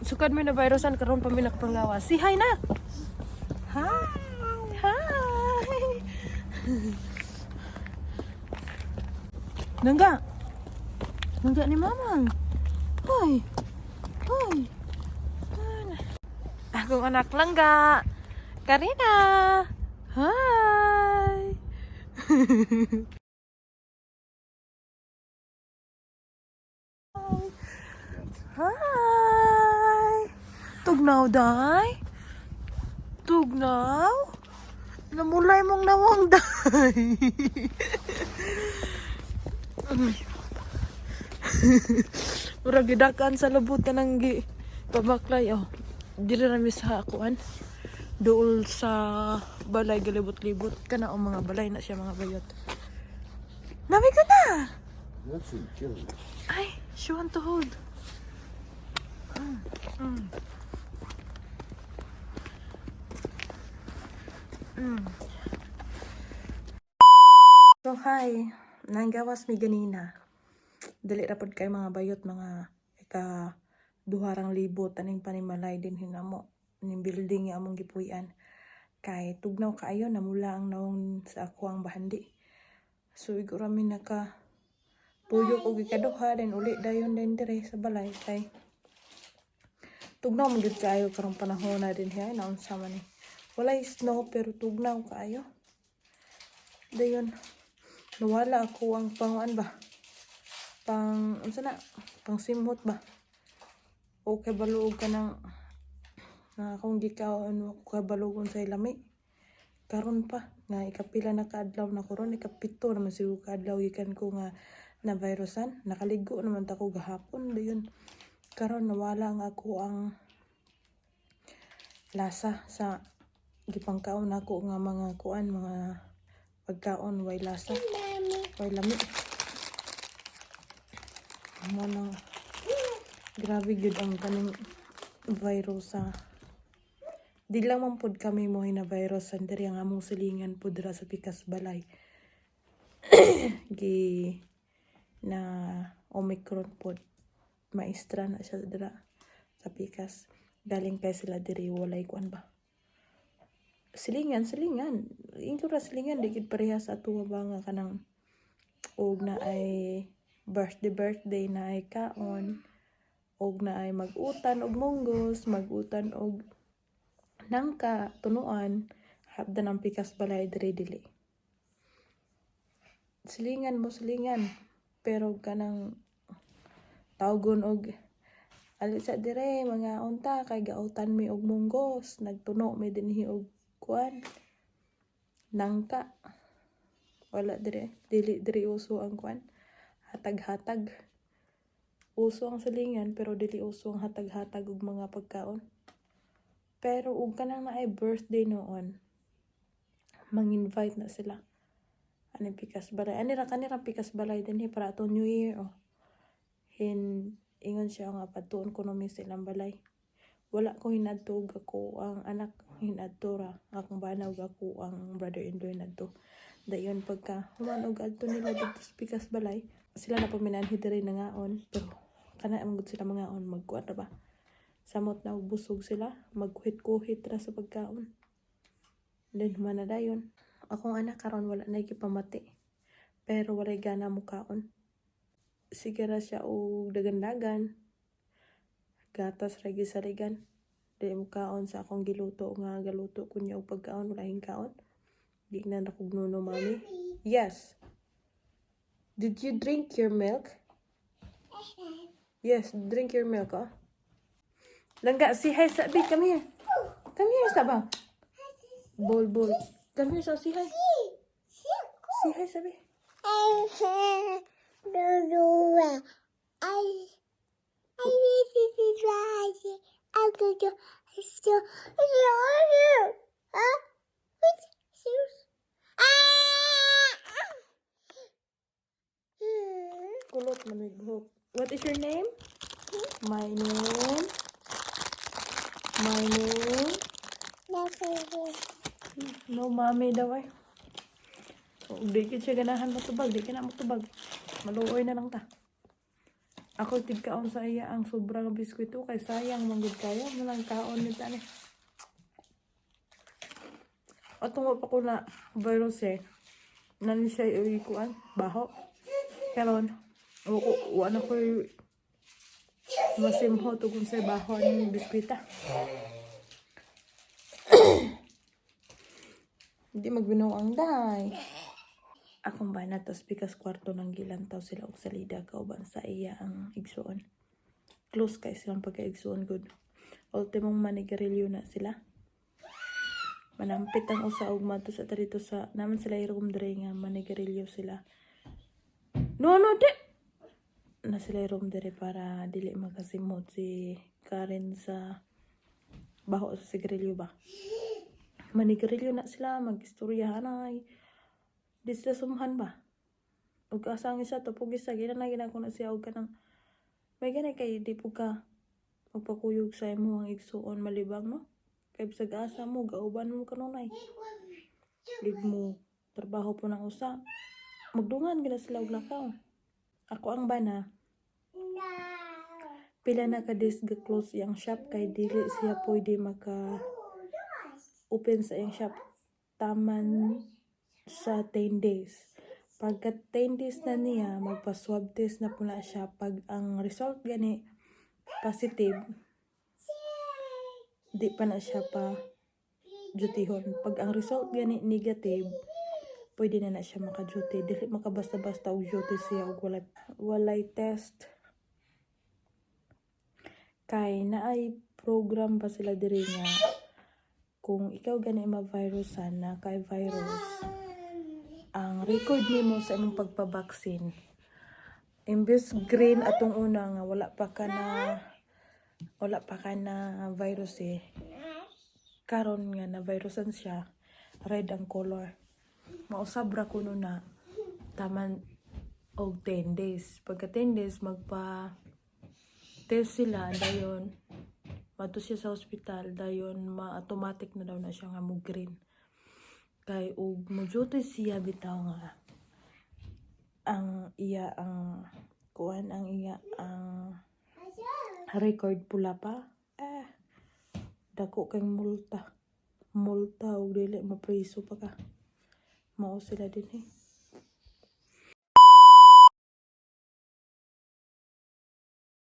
Sukad mi na virusan, karon pa mi nakapanggawas. Say hi na. Hi. Hi. Nangga. Nangga ni Mamang. Hoy. Hoy. Akong anak langga. Karina. Hi. Hi. Tugnaw day. Tugnaw. Namulay mong nawong day. Murag gidakan sa labutan ng gi pabaklay, oh. Dili ra mi sa kuan. Dool sa balay galibot-libot kana ang mga balay na siya, mga bayot. Nami ka na. That's a kill. Ay, she want to hold. So, hi. Nanggawas mi ganina. Dili ra pod kay, mga bayot, mga ika duharang libo taning panimalay din hinamo ning building nga among gipuy-an. Kay tugnaw kaayo, namula ang nawong sa ako ang bahandi. So igora mi naka puyok og ikaduha, then uli dayon din dire sa balay kay tugnaw man gyud kaayo karong panahon na din hiya, naunsa man ni. Walay snow pero tugnaw kaayo. Dayon nawala ako ang panguan ba? Pang unsa na? Pang simhot ba? Okay, baluog ka ng nga akong gikaon, ako kabalugon sa lami. Karon pa nga ikapila na kaadlaw na karon, ikapito naman siguro kaadlaw gikan ko nga na virusan. Nakaligo naman ta ko gahapon. Dayon karon nawala nga ako ang lasa sa gipangkaon nako nga mga kuan, mga pagkaon, way lasa, way lami mo nang. Grabe gyud ang kaning virus sa di lang man pod kami mo na virus san diri, ang among silingan pod dira sa pikas balay gi na Omicron pod. Maestra na siya dira sa pikas. Galing kay sila diri walay kuan ba, silingan silingan ingko ra silingan, di gid pareha sa ato ba nga kanang og na ay birthday birthday na ay kaon og na ay mag-utan og munggos, mag-utan og nangka tunuan. Hapdan ang pikas balay diri, dili. Silingan mo silingan, pero kanang tawgon og alit sa dire mga unta kay gautan mi og munggos, nagtuno mi dinhi og kuan, nangka. Wala dire, dili diri uso ang kuan, hatag-hatag. Uso ang silingan pero dili uso ang hatag-hatag og mga pagkaon. Pero ug kanang naay birthday noon, mang-invite na sila ani pikas balay, ani ra kanira pikas balay dinhi para ato New Year, oh. Hin ingon siya nga padtuon ko no mi sa ilang balay. Wala ko hinadto ug ako ang anak hinadto ra, akong bana ug ako ang brother-in-law hinadto. Dayon pagka human og adto nila didto sa pikas balay, sila na paminanhi diri nangaon, pero kana man gud sila mangaon, magkuan ra ba, samot na og busog sila, magkuhit-kuhit ra sa pagkaon. Then human na dayon. Akong anak karon wala na gipamati pero walay gana mukaon. Sige ra siya og dagan-dagan, gatas ra gisaligan. Di mo kaon sa akong giluto nga galuto ko niya og pagkaon, wala kaon. Di na kog nuno, mami. Yes, did you drink your milk? Yes, drink your milk, oh. Langga, say hi sa come here. Come here sa ba bol bol. Come here sa, say hi. Say hi sabi. I need to I go to so huh? Ah! Kulot man may buhok. What is your name? My name? My name? No, mommy daw ay. Oh, di ka siya ganahan matubag. Di ka na matubag. Maluoy na lang ta. Ako tigkaon sa iya ang sobrang biskwito kay sayang manggod kayo manang kaon ni tani. Atong wa pa ko na virus eh. Nani siya kuan baho. Karon wa ko wa na ko masimho tugong sa baho ni biskwita. Hindi magbinuang day. Akong bana tas pikas kwarto ng gilantaw sila og salida kauban sa iya ang igsuon. Close kay silang pagka-igsuon good. Ultimong manigarilyo na sila. Manampit ang usa og madto sa dito sa naman sila room dre nga manigarilyo sila. No, no, di! Na sila room dere para dili makasimot si Karen sa baho sa sigarilyo ba. Manigarilyo na sila, magistorya hanay. Di sila sumhan ba? Ug asa ang isa tupog isa gina na gina ko na siya og kanang may gani kay di po ka magpakuyog sa imo ang igsuon malibang, no, kay bisag asa mo gauban mo kanunay di mo trabaho po ng usa magdungan gina sila og lakaw. Ako ang bana No. pila na ka days ga close iyang shop kay dili siya pwede maka open sa iyang shop taman sa 10 days. Pagka 10 days na niya, magpa-swab test na po na siya. Pag ang result gani positive, di pa na siya pa dutyhon. Pag ang result gani negative, pwede na na siya maka-duty. Dili makabasta-basta og duty siya og walay test. Kay naay program pa sila diri nga kung ikaw gani ma-virusan na kay virus, ang record nimo sa imong pagpa-vaccine, imbes green atong una nga wala pa ka na virus eh, karon nga na virusan siya, red ang color. Mausab ra kuno na taman og 10 days. Pagka 10 days, magpa test sila, dayon madto siya sa ospital, dayon ma-automatic na daw na siya nga mo green. Kay og mo duty siya bitaw nga ang iya ang kuan, ang iya ang record pula pa eh, dako kay multa multa og dili mapriso pa ka. Mao sila din eh.